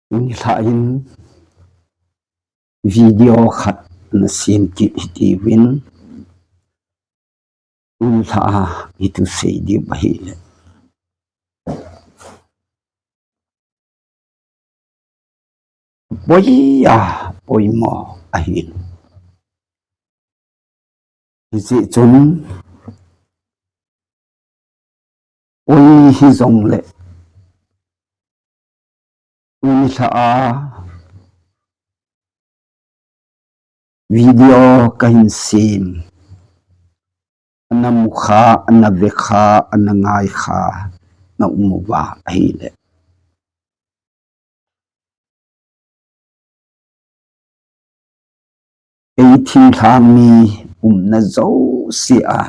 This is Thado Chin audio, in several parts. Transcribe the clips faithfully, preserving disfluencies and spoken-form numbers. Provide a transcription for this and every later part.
Tuni lha in video khat na sem kit hitiuvin, tuni lha a hichu sei diu ahile, poi a, poimo ahin. Hijeh chun, poi hijongle, tuni lha a video kahin sem, ana mu kha, ana ve kha, ana ngai kha na um uva ahile, ei thinglhang mi umna jouse a,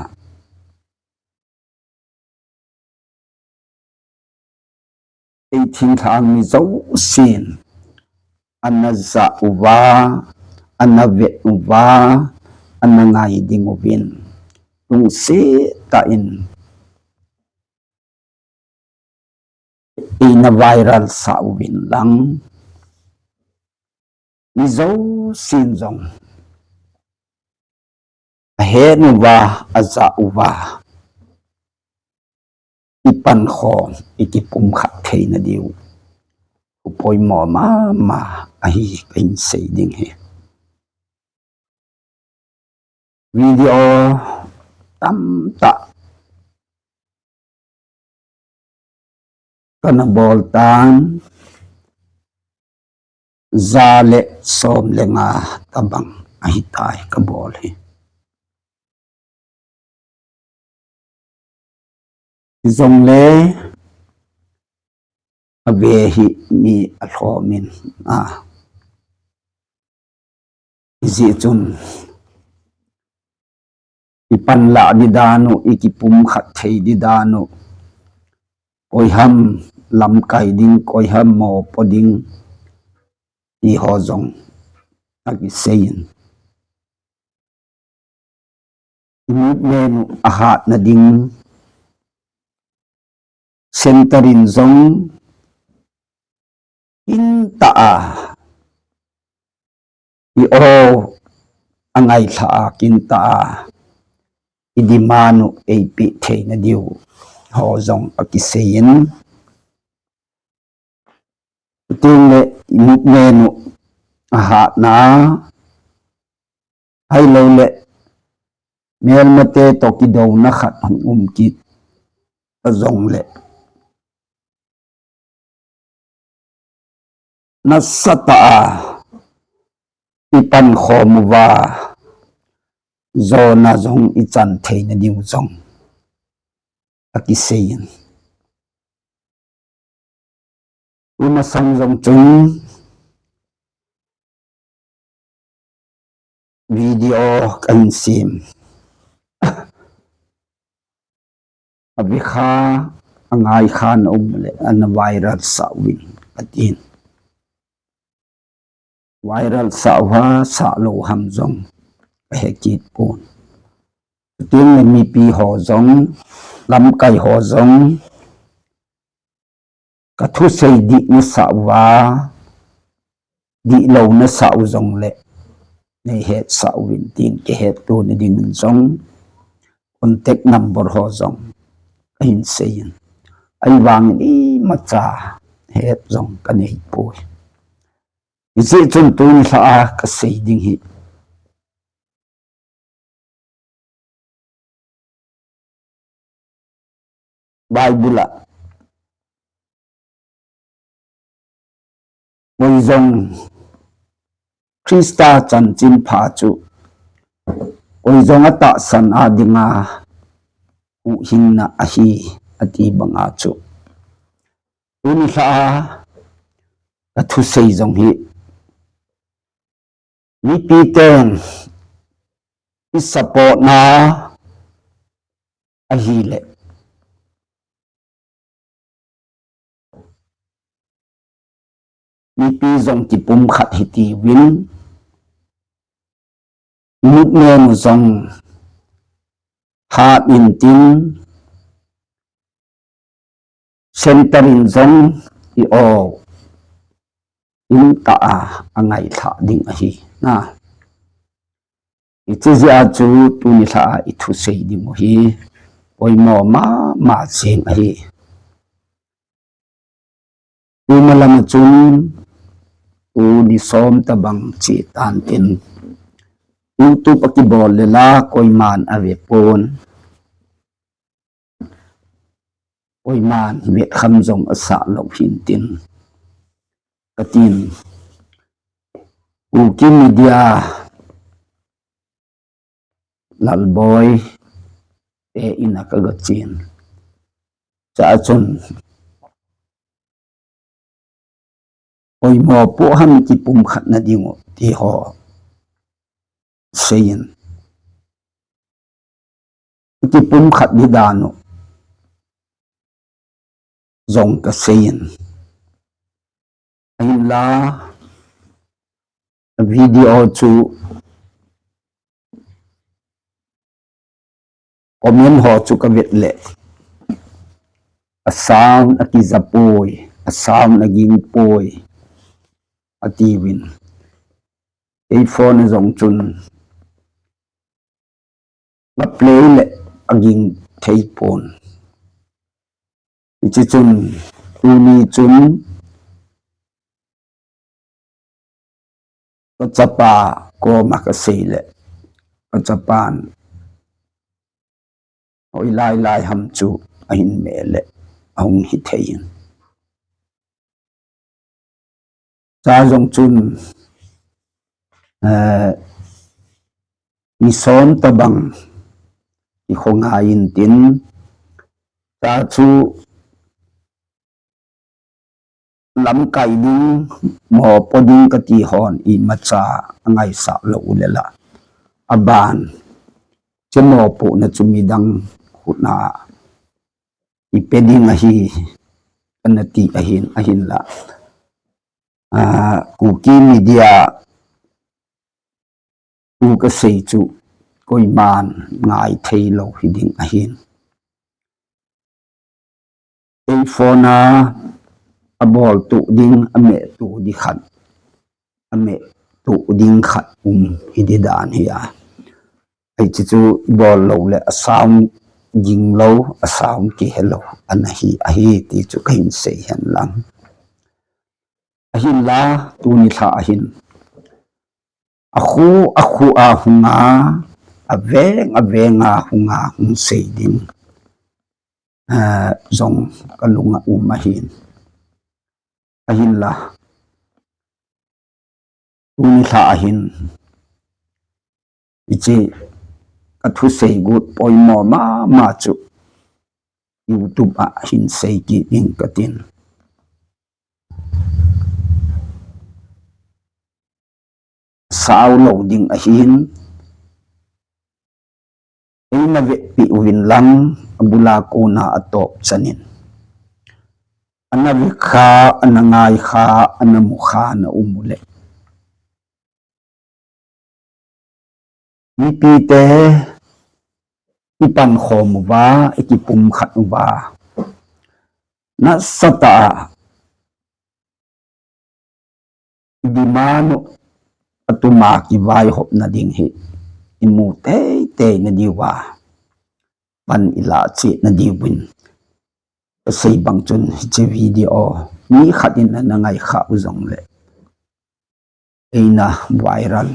ei thinglhang mi jousen ana ja uva, ana vet uva, ana ngai ding uvin, lungset tah in eina viral sah uvin lang, mi jousen jong ahet uva, aja uva, ipankhom, ikipumkhat theina diu, poimo mama ahi kahin sei ding hi. Video tamtah kana bol tan, ja le som le nga tabang ahitai kabol hi. Hijongle ave hi mi alhomin a, hijeh chun ipanlah di dan u, ikipumkhat thei di dan u, koiham lamkai ding, koiham mopo ding, ti ho jong akiseiyin, i movement u ahatna ding center in jong kintah a, i aw angailha a, kintah a i demand u eipeh theina diu ho jong akiseiyin, chutengle i movement u ahatna, ahiloule melmate toh kidouna khat hung um kit ajongle, nasatah a ipankhom uva, jona jong ichan theina diu jong akiseiyin. Tumasang jong chun video kahin sem, ave kha, angai kha na um le ana viral sah uvin katin. Viral sah u ham, sah lou ham jong kahe kit pon. Chutengle mipi ho jong, lamkai ho jong, kathusei dih nasah uva, dihlou nasah u jongle neihetsah uvin tin, kihetto na dingin jong contact number ho jong kahin seiyin. Ahivangin imacha het jong kaneipoi. Hijeh chun tuni lha a kasei ding hi, Bible a koi jong Christa chanchinpha chu koi jong atahsan a dinga huhhingna ahi, ati banga chu tuni lha a kathusei jong hi, mipiten i support na ahile, mipi jong kipumkhat hitiuvin, movement u jong hat intin, Center in jong i-o in tah a, angaithah ding ahi. Na. Hiche jeh a chu tuni lha a i thusei ding u hi poimo mama jeng ahi. Tuma lama chun, tu ni som tabang che tan tin, YouTube a kibol le la koiman ave pon. Koiman vetkham jong asah lou hin tin, katin. Kuki Media Lalboi te in a kaga chen. Chua chun, poimo po ham kipumkhat na ding u ti ho seiyin. Kipumkhat di dan u jong kaseiyin. Ahinla, video chu comment ho chu kavet le, a sound akija poi, a sound aging poi, atiuvin. Kei phone a jong chun, ka play le aging thei pon. Hiche chun, tuni chun, kachapa koma kasei le, kachapan, hoilai lai ham chu ahin meh le, ahung hithei in. Chua jong chun, eh, ni som tabang kikhongai in tin, chua chu lamkai ding, mopo ding kati hon imacha angaisah lou u le la. Aban, hiche mopohna chu midang khut a ipe ding ahi, kana ti ahin, ahinla. Ah, Kuki Media thu kasei chu koiman ngai thei lou hiding ahin. Kei phone a, abol tuh ding, ameh tuh ding khat, ameh tuh ding khat um hidi dan hi a. Hiche chu bol lou le a sound ging lou, a sound kihe lou, ana hi ahi ti chu kahin sei hen lang. Ahinla, tuni lha ahin, akhu, akhu a hunga, aveng, aveng a hunga, hung sei ding, eh, jong kalung a um ahin. Ahinla, tuni lha ahin, hiche kathusei got poimo mama chu YouTube a hin sei kit ding katin. Sao lou ding ahin, eina vetpi uvin lang, abul a kona atop chan in. Ana ve kha, ana ngai kha, ana mu kha na um u le, mipite ipan khom uva, ikipumkhat uva, nasatah a idemand u, atuma kivaihopna ding hi imu teitei na diuva, pan ilah cheh na diuvin, kasei bang chun hiche video mi khat in ana ngai kha u jong le, eina viral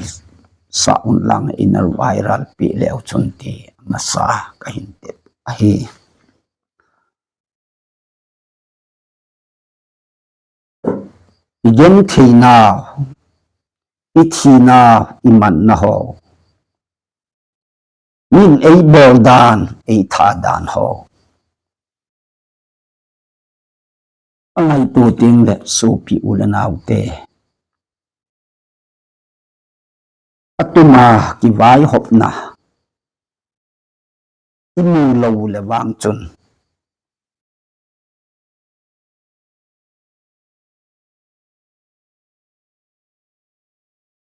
sah un lang, eina viral peh leu chun ti masa kahin tep ahi. Igenthei nau, ithi nau, iman nau ho, min eibol dan, eitha dan ho, angaito teng le sopi u le nao te, atuma kivaihopna imu lou le vang chun,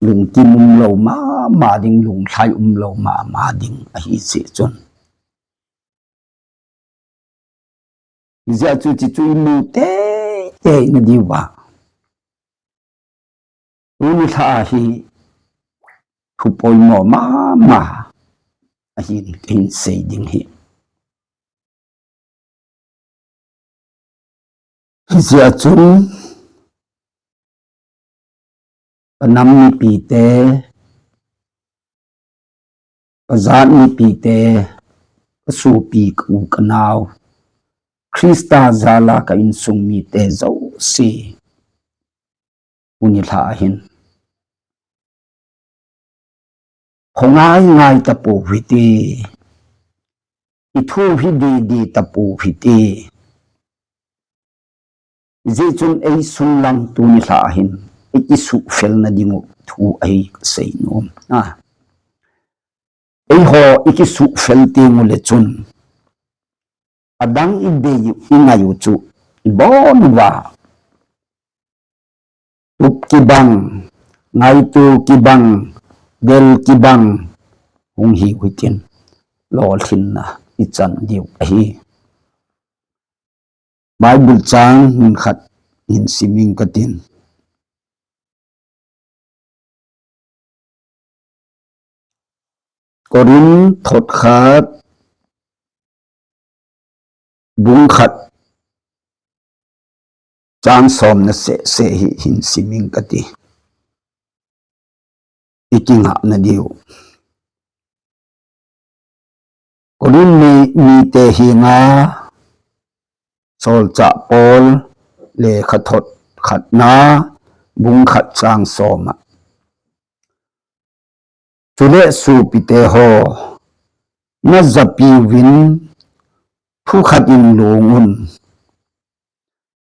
lungkim umlou mama ding, lunglhai umlou mama ding ahi jeh chun, Hijeh chun chuchu imu teitei nadiuva, tuni lha hi thu poimo mama ahin kahin sei ding ahi. Hijeh chun kanam mipite, kajat mipite, kasopi, ka u kanao, Christa jala ka insung mite jouse, tuni lha hin khongai ngai tapou hite, ithu hi didi tapou hite. Hijeh chun eisunlang tuni lha hin ikisuhfel nadingu thu ahi kaseinom. Eiho ikisuhfel tengule chun adang idei u, ingai u chu ibon uva tup kibang, ngaito kibang, del kibang hung hiu hitin lolhinna ichan diu ahi. Bible chang mun khat hin simin katin. Korin thot khat, bung khat, chang somna seh seh hi hin simin kati. Ikingah nadiu. Korin mi, mite henga Solchah Paul lekhathot khatna, bung khat chang som ah. Chule sopite ho, najapi uvin thu khat in long un.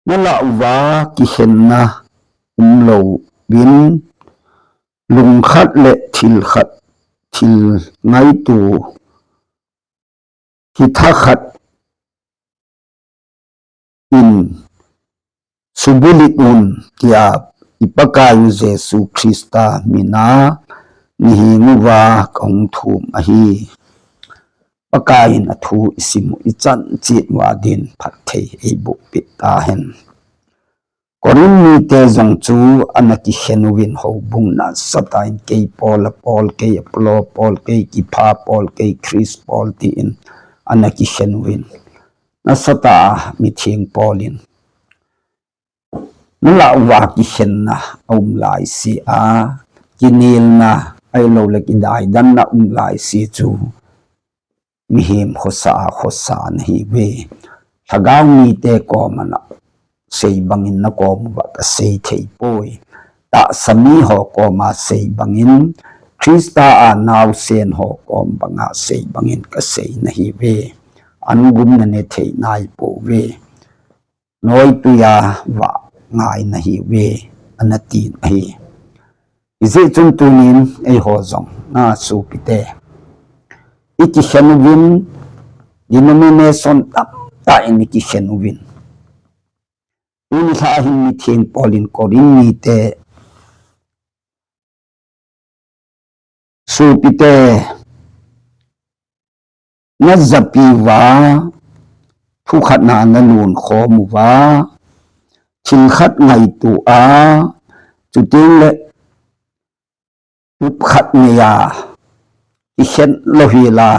Nalah uva kikhenna umlouvin, lungkhat le thil khat, thil ngaito, hithakhat in subulut un tia i Pakaiyu Jesu Christa mina nahenguva kahung thum ahi. Pakaiyin athu isimu ichan chet uva din phatthei eiboh peh tahen. Korin mite jong chu ana kikhen uvin houbung nasatah in kei Paul a Paul, kei Apollo Paul, kei Kipha Paul, kei Christ Paul tin ana kikhen uvin. Nasatah a mitheng Paul in nalah uva kikhenna aum laise a, kinelna ahilouleh kidaidanna um laise chu mihem khosa a khosa nahiuve. Lhagao mite koma nasei bangin nakom uva kasei thei poi. Tahsa miho koma sei bangin, Christa a naosen ho kom banga sei bangin kasei nahiuve. An gum nane thei naipouve. Noitui a vah ngai nahiuve, ana tin ahi. Hijeh chun tunin eiho jong, na sopite, ikikhen uvin, denomination tamtah in ikikhen uvin. Tuni lha hin mitheng Paul in Korin mite, sopite, najapi uva, thu khat na nalon khom uva, thil khat ngaito a, chuteng le tup khat nei a, ikhen louhel a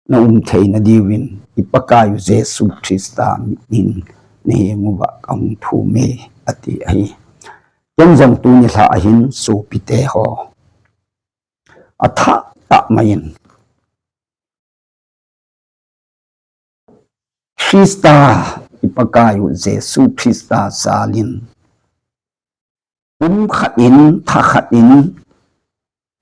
naum theina diuvin i Pakaiyu Jesu Christa min in nahenguva kahung thum e, ati ahi. Ken jong tuni lha hin sopite ho, athah tah mai in Christa, i Pakaiyu Jesu Christa jalin pum khat in, tha khat in,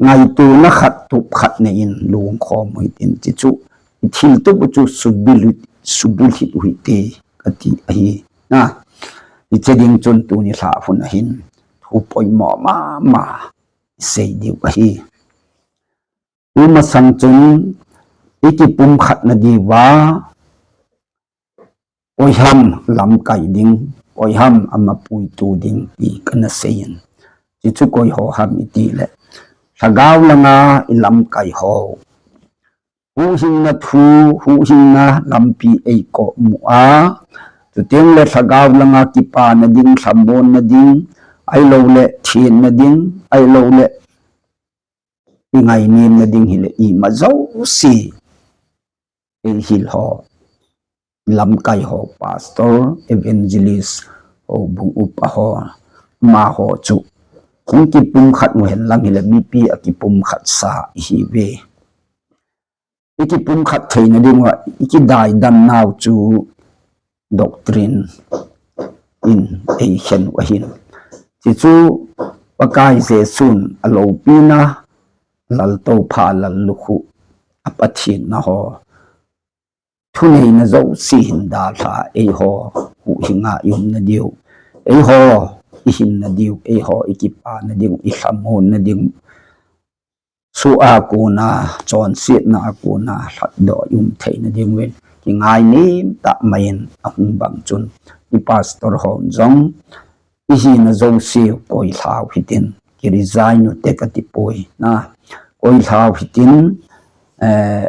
ngaitona khat, tup khat nei in lon khom u hitin, chuchu ithil tup u chu subulut, subulut u hite kati ahi. Na, hiche ding chun tuni lha hun a hin thu poimo mama isei diu ahi. Tumasang chun ikipumkhat nadiuva, koiham lamkai ding, koiham ama puitu ding ti kana seiyin. Chuchu koiho ham itile, lhagao langa ilamkai ho, huhhingna thu, huhhingna lampi eikoh mu a, chuteng le lhagao langa kipana ding, lhamonna ding, ahilouleh thenna ding, ahilouleh i ngainemna ding hileh ima jouse, eihil ho, lamkai ho, pastor, evangelist, houbung upa ho, amaho chu hung kipumkhat uhen lang hileh mipi akipumkhatsa ihiuve. Ikipumkhat theina diuva ikidaidan nau chu doctrine in eikhen u ahin. Chuchu Pakai Jesun aloupina, laltoh pha, lallukhuh, a Pathen na ho, thuneina jouse hin dalha, eiho huhhinga i umna diu, eiho i hinna diu, eiho i kipana diu, i lhamonna diu, soh a kona, chonsetna a kona lhatdoh i um theina diuvin kingainem tah mai in, ahung bang chun i pastor hon jong i hina jouse koilhau hitin, kiresign u te kati poi na, koilhau hitin, eh,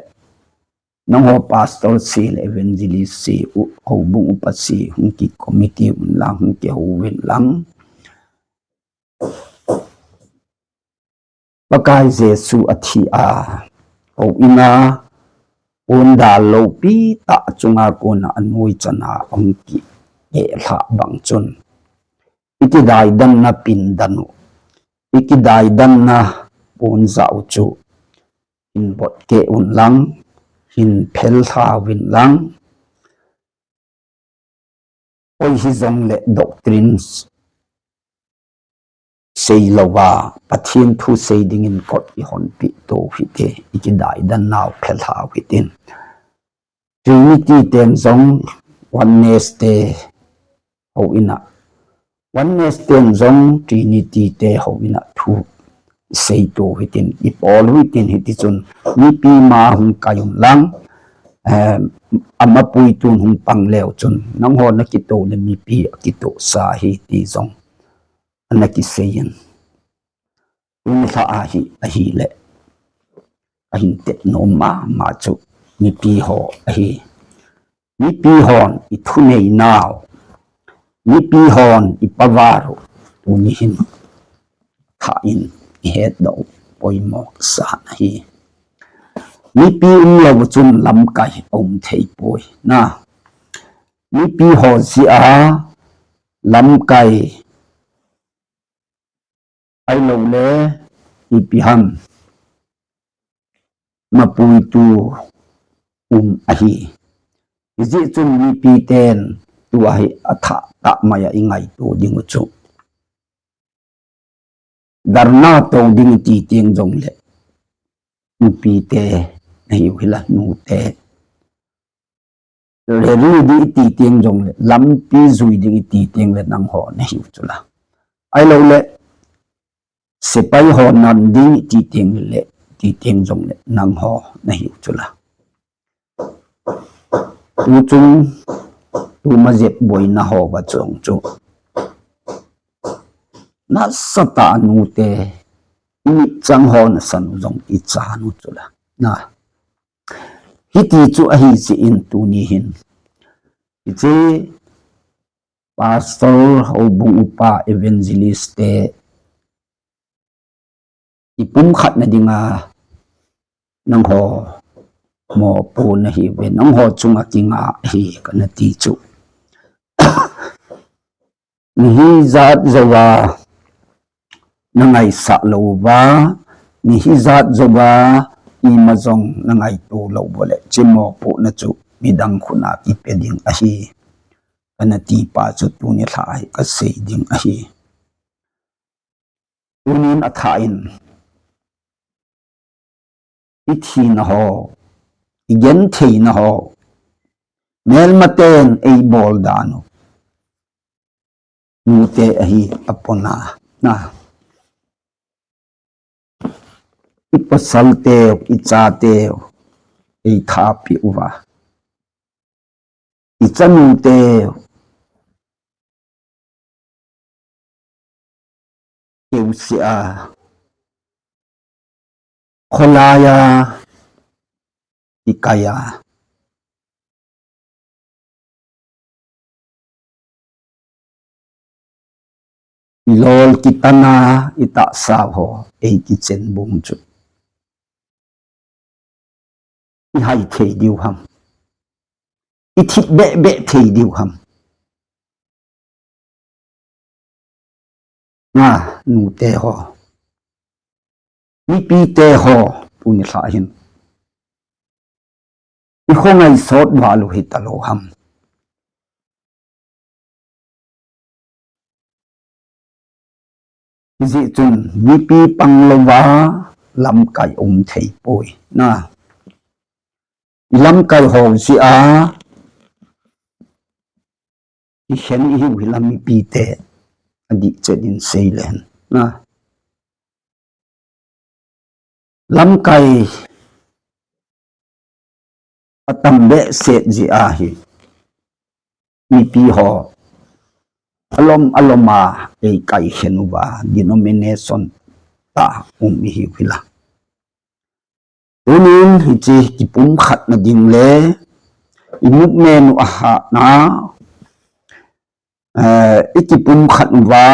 nangho pastor se le evangelist se, u, houbung upa se, hung ki committee un lang, hung kihou uvin lang. Pakai Jesu athi a, houin a pondal loupi tah chunga kona anoi chana ahung kihei lhah bang chun, ikidaidanna pindan u, ikidaidanna ponjah u chu hin botkeh un lang, hin phel lha uvin lang. Koi hijongle doctrines seilouva, Pathen thu sei dingin kot ihonpeh tou hite, ikidaidan nau phel lha u hitin. Trinity ten jong Oneness te houin a, Oneness ten jong Trinity te houin a thu sei tou hitin, i pol u hitin, hiti chun mipi ma hung kai un lang, eh, ama puitun hung pang leu chun, nangho nakitoh le mipi akitohsa ahi ti jong ana kisei in. Tuni lha ahi, ahile, ahin tet nom mama chu mipi ho ahi. Mipi hon i thunei nau, mipi hon i power u, tuni hin kha in i hetdoh u poimo sa ahi. Mipi umlou chun lamkai aum thei poi na. Mipi ho jeh a lamkai ahilouleh ipi ham, mapuitu um ahi. Hijeh chun mipi ten tua hi athah tah mai a i ngaito ding u chu, dharna to ding i ti teng jongle, nupite nahiu hila, nute. Rally ding i ti teng jongle, lampi jui ding i ti teng le, nangho nahiu chula. Ahilouleh, sepai ho nan ding i ti teng le, ti teng jongle, nangho nahiu chula. Tuchung, tuma jep boina ho va chung chu, nasatah a nute, i mitchang ho nasan u jong i chan u chula. Na. Hiti chu ahi jeh in tuni hin, hiche pastor, houbung upa, evangelist te i pumkhatna dinga nangho mopo nahiuve, nangho chunga kinga ahi kana ti chu. Nihijat jouva nangaisah lou uva, nihijat jouva ima jong nangaito lou uva le, hiche mopohna chu midang khut a kipe ding ahi, kana ti pa chu tuni lha hi kasei ding ahi. Tunin athah in, i thina ho, i gentheina ho, melmaten eibol dan u, nute ahi apona, na. I pasal teu, i cha teu, eithat peh uva, i chanu teu, keu seh a, kholai a, ikai a, ilol kitan a, itahsa ho, eikichenbung chu ihai thei diu ham, ithip behbeh thei diu ham. Na, nute ho, mipite ho, tuni lha hin ikhongai sot val u hitalou ham. Hijeh chun mipi panglouva lamkai um thei poi. Na, ilamkai ho jeh a ikhen ihiu hilam mipite, adih chet in seile hen. Na, lamkai atam behseh jeh ahi, mipi ho alom alom a eikaikhen uva denomination tah um ihiu hila. Tunin hiche kipumkhatna ding le i movement u ahatna, eh, ikipumkhat uva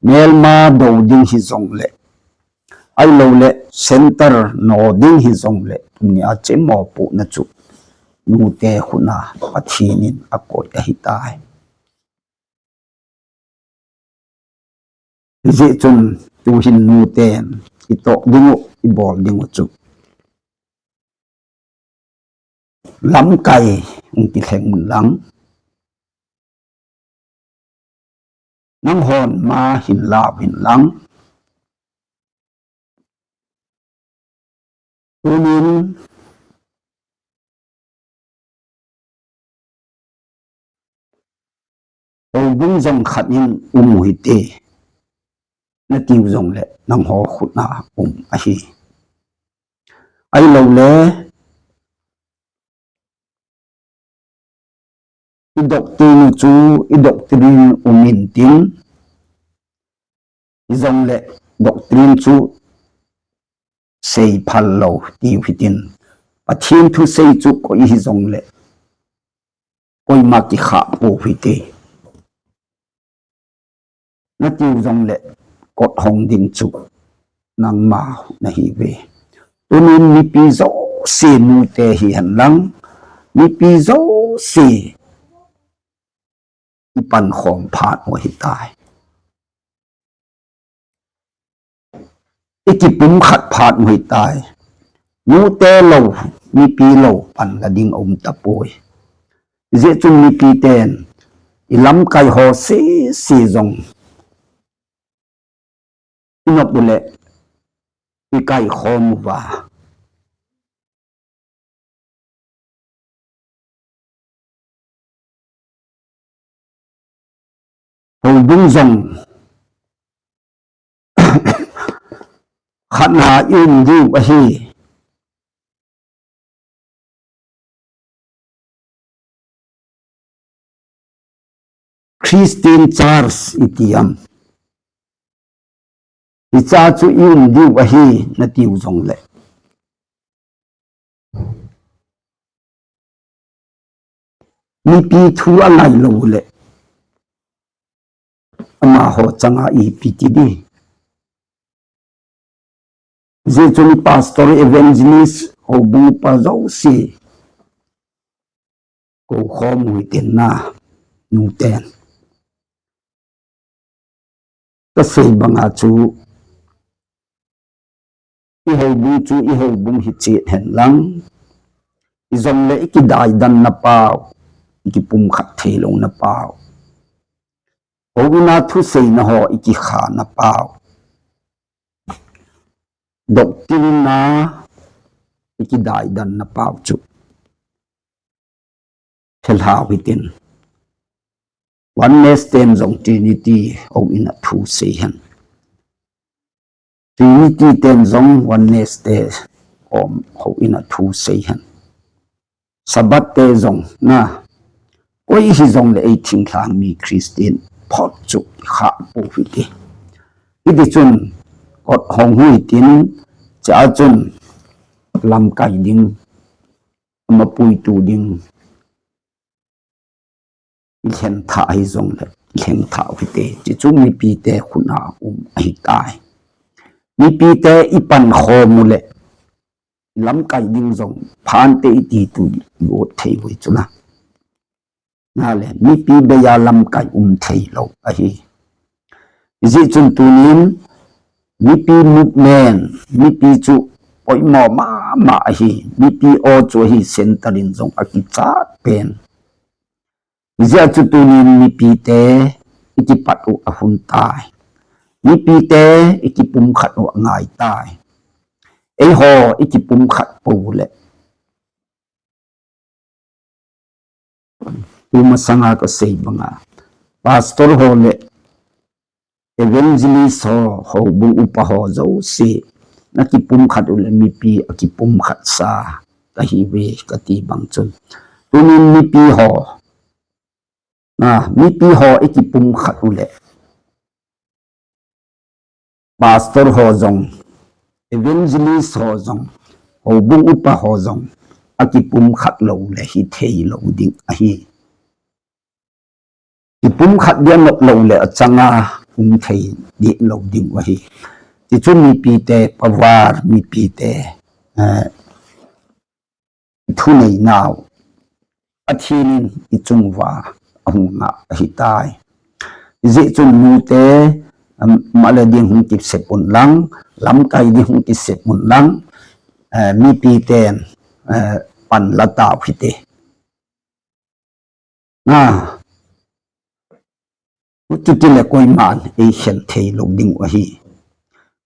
melma do ding hijongle, ahiloule center no ding hijongle, tunia chemmopohna chu nute khut a Pathen in akoi ahitai. Hijeh chun tuhin nuten itoh dingu, ibol dingu chu lamkai hung kilheng unlang, nanghon ma hin lau hinlang, tunin houbung jong khat in um u hite, natiu jongle nangho khut a um ahi. Ahiloule i doctrine u chu i doctrine um intin, hijongle doctrine chu seiphal lou tiu hitin, Pathen thusei chu koi hijongle koima kikhah pou hite, natiu jongle kot hong ding chu nangma nahiuve. Tunin mipi jouse, nute hihenlang, mipi jouse ipankhom phat u ahitai, ikipumkhat phat u ahitai. Nute lou, mipi lou panla ding aum tapoi. Hijeh chun mipiten ilamkai ho sese jong inop uleh ikaikhom uva, houbung jong khatna i um diu ahi. Christian Church iti am, hicha chu i um diu ahi natiu jongle, mipi thu angailou uleh amaho changa ipi ti ding? Hijeh chun pastor, evangelist, houbung upa jouse koukhom u hitin, nuten, kasei banga chu i houbung chu i houbung hichet henlang, ijongle ikidaidanna pau, ikipumkhat theilouna pau, houin a thuseina ho ikikhana pau, doctrine a ikidaidanna pau chu helhau hitin. Oneness ten jong Trinity houin a thu sei hen, Trinity ten jong Oneness te kom houin a thu sei hen, Sabbath te jong, na, koi hijongle ei thinglhang mi Christian phot chu ikhah pou hite. Hitichun kot hong u hitin, chua chun lamkai ding ama puitu ding i lheng thah ahi jongle, i lheng thah u hite. Chuchu mipite khut a um ahitai. Mipite i pankhom u le, i lamkai ding jong phante i titu i got thei u hi chu na. Na le, mipi bei a lamkai um thei lou ahi. Hijeh chun tunin, mipi movement, mipi chu poimo mama ahi, mipi aw chu ahi, center in jong akichat pen. Hijeh chun tunin mipite i kipat u ahung tai. Mipite i kipumkhat u angai tai. Eiho i kipumkhat pou le, tumasanga kasei banga, pastor ho le evangelist ho, houbung upa ho jouse, na kipumkhat u le mipi akipumkhat sa kahi uve kati bang chun. Tunin mipi ho, na, mipi ho i kipumkhat u le, pastor ho jong, evangelist ho jong, houbung upa ho jong, akipumkhat lou le hithei lou ding ahi. Kipumkhat dia nop lou le achanga um thei di lou ding u ahi. Chuchu mipite power, mipite, eh, thunei nau, Pathen in i chung uva ahung ngah ahitai. Hijeh chun nute, um, male ding hung kisep un lang, lamkai ding hung kisep un lang, eh, mipiten, eh, pan la tau hite. Na, chuti le koiman eikhen thei lou ding u ahi.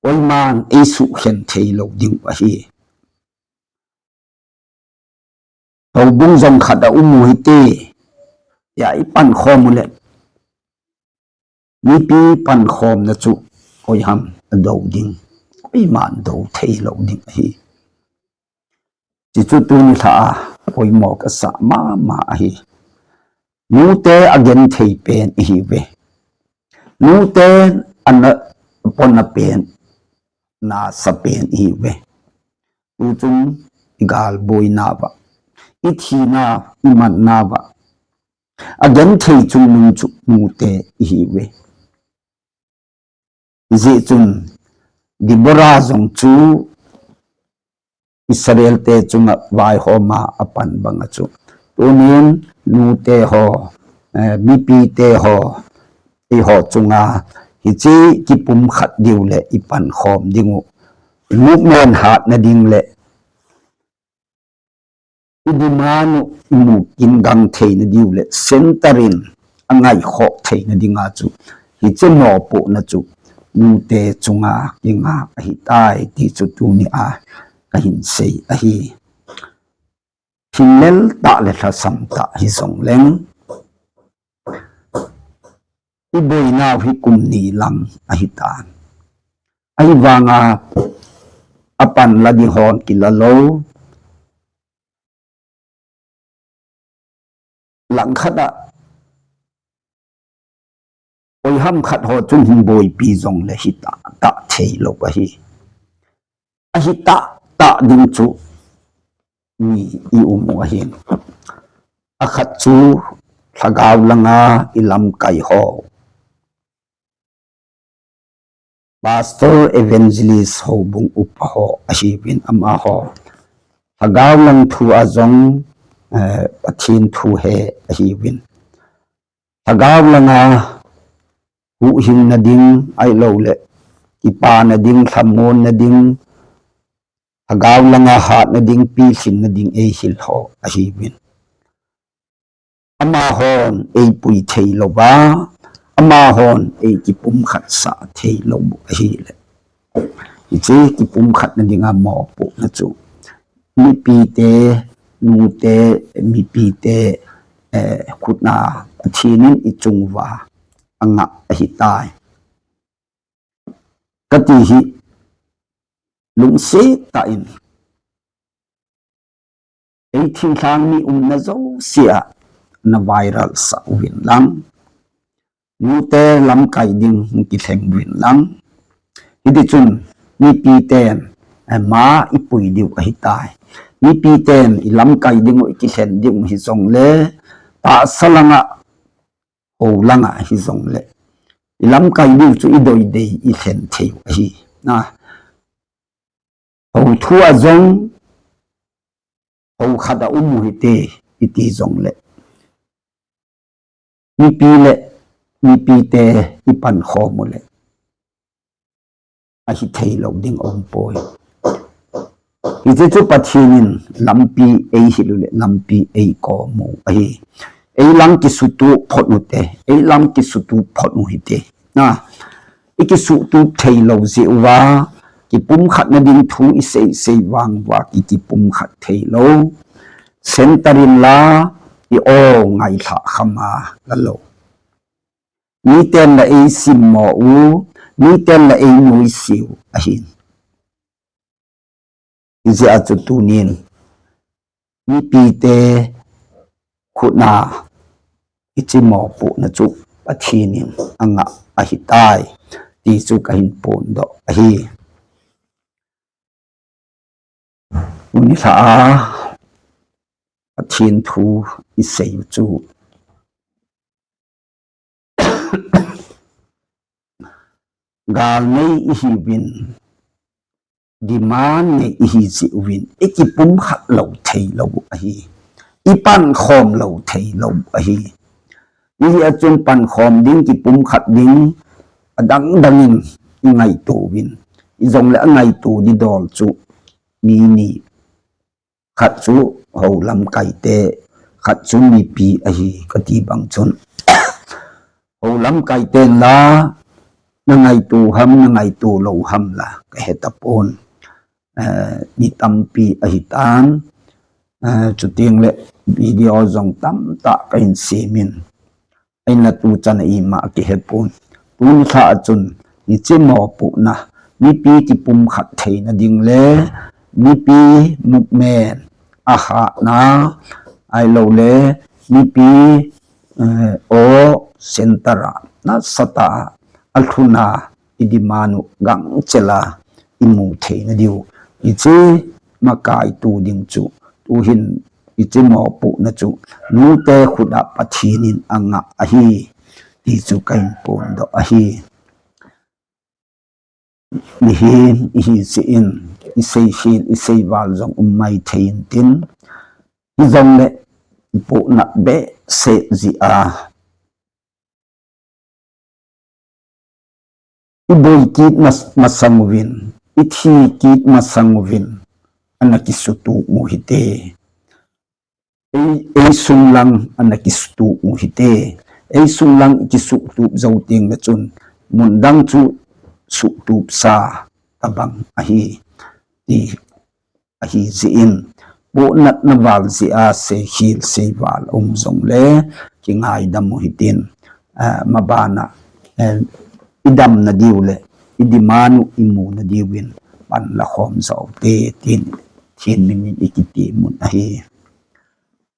Koiman eisukhen thei lou ding u ahi. Houbung jong khat a um u hite, tia i pankhom u le, mipi pankhomna chu koiham adou ding, koiman dou thei lou ding ahi. Chuchu tuni lha a poimo kasah mama ahi. Nute agenthei pen ihiuve. Nute ana pona pen, nasa pen ihiuve. Tuchung i galboina uva, i thina, i manna uva, agenthei chungnung chu nute ihiuve. Hijeh chun Deborah jong chu Israel te chunga vaihoma apan banga chu, tunin nute ho, eh, mipite ho, eiho chunga hiche kipumkhat diu le i pankhom ding u, movement hatna ding le i demand u i mu kin gang theina diu le center in angaikhoh theina dinga chu, hiche mopohna chu nute chunga kinga ahitai ti chu tuni a kahin sei ahi. Thinglel tah le lhasam tah hijongleng, i boinau hi kum ni lang ahitan. Ahivanga apan la ding hon kila lou. Langkhat a koiham khat ho chun hin boipi jongle hita tah thei lou ahi. Ahita tah ding chu ni i um u ahin. Akhat chu lhagao langa i lamkai ho, pastor, evangelist, houbung upa ho ahiuvin amaho lhagao lang thu a jong, eh, Pathen thu he ahiuvin. Lhagao langa huhhingna ding ahilou le, kipana ding, lhamonna ding, lhagao langa hatna ding, pilhinna ding eihil ho ahiuvin. Amahon eipui thei louva, amahon eikipumkhat sah thei lou ahile, hiche kipumkhatna dinga mopohna chu mipite, nute, mipite, eh, khutna Pathen in i chung uva angah ahitai kati hi lungset tah in, ei thinglhang mi umna jousea na viral sah uvin lang, nute lamkai ding hung kilheng uvin lang. Hiti chun mipiten, eh, ma i pui diu ahitai. Mipi ten i lamkai ding u, i kilhen ding u hi jong le, tahsa langa, ho langa hi jong le, i lamkai ding u chu i doi dei i lhen thei u ahi. Na, ho thu a jong, ho khat a um u hite, i ti jong le, mipi le, mipi te i pankhom u le, ahi thei lo ding um poi. Hiche chu Pathen in lampi ei hil u le, lampi ei kom u ahi. Ei lang kisutup phot u te, ei lang kisutup phot u hite. Na, i kisutup thei lo jeh uva, kipumkhat na ding thu i sei sei vang uva, ki kipumkhat thei lo. Center in la, i o ngailhah kham a la lo. Miten la ei simmo u, miten la ei nuisat u ahin. Hijeh a chu tunin, mipi te khut na i chimopohna chu Pathen in angah ahitai, ti chu kahin phondoh ahi. Tuni lha a Pathen thu i sei u chu, gal nei i hiuvin, demand nei i hi jeh uvin, i kipumkhat lo thei lo ahi. I pankhom lo thei lo ahi. Hijeh a chun pankhom ding, kipumkhat ding, adang dang in i ngaito uvin. Hijong le angaito di dol chu mi ni. Khat chu ho lamkai te, khat chu mipi ahi kati bang chun. Ho lamkai ten la, na ngaito ham, na ngaito lo ham la, ka he tapon. Eh, mi tampi ahi tan. Eh, chuteng le video jong tamtah kahin sem in. Ahinla tu chan a ima kihe pon. Tuni lha a chun, i chimopohna, mipi kipumkhat theina ding le, mipi movement, a hatna, ahilou le, mipi, eh, o center a, nasatah a, alhun a, i demand u gangchel a, i mu theina diu. Hiche makai tu ding chu, tuhin i chimopohna chu, nute khut a Pathen in angah ahi, ti chu kahin phondoh ahi. Mihem i hi jeh in, i sei hil, i sei val jong um maithei intin, hijong le, i pohnat behseh jeh a, i boi kit mas-, masang uvin, i thi kit masang uvin, ana kisutup u hite. Ei, ei sung lang ana kisutup u hite. Ei sung lang i kisutup jou teng le chun, mun dang chu sutup sa tabang ahi, ti ahi jeh in, pohnatna val jeh a sei hil sei val um jong le, kingaidam u hitin, ah, mabana, eh, i damna diu le, i demand u i muna diuvin, pan la khom jo u te, tin, thin minin i kiti mun ahi.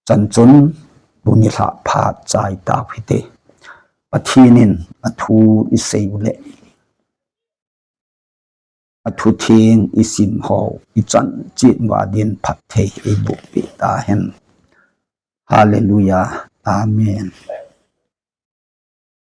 Chan chun, tuni lha phat chai tau hite. Pathen in athu i sei u le, athu theng i sim ho, i chan chet uva din phatthei ei boh peh tahen. Hallelujah. Amen.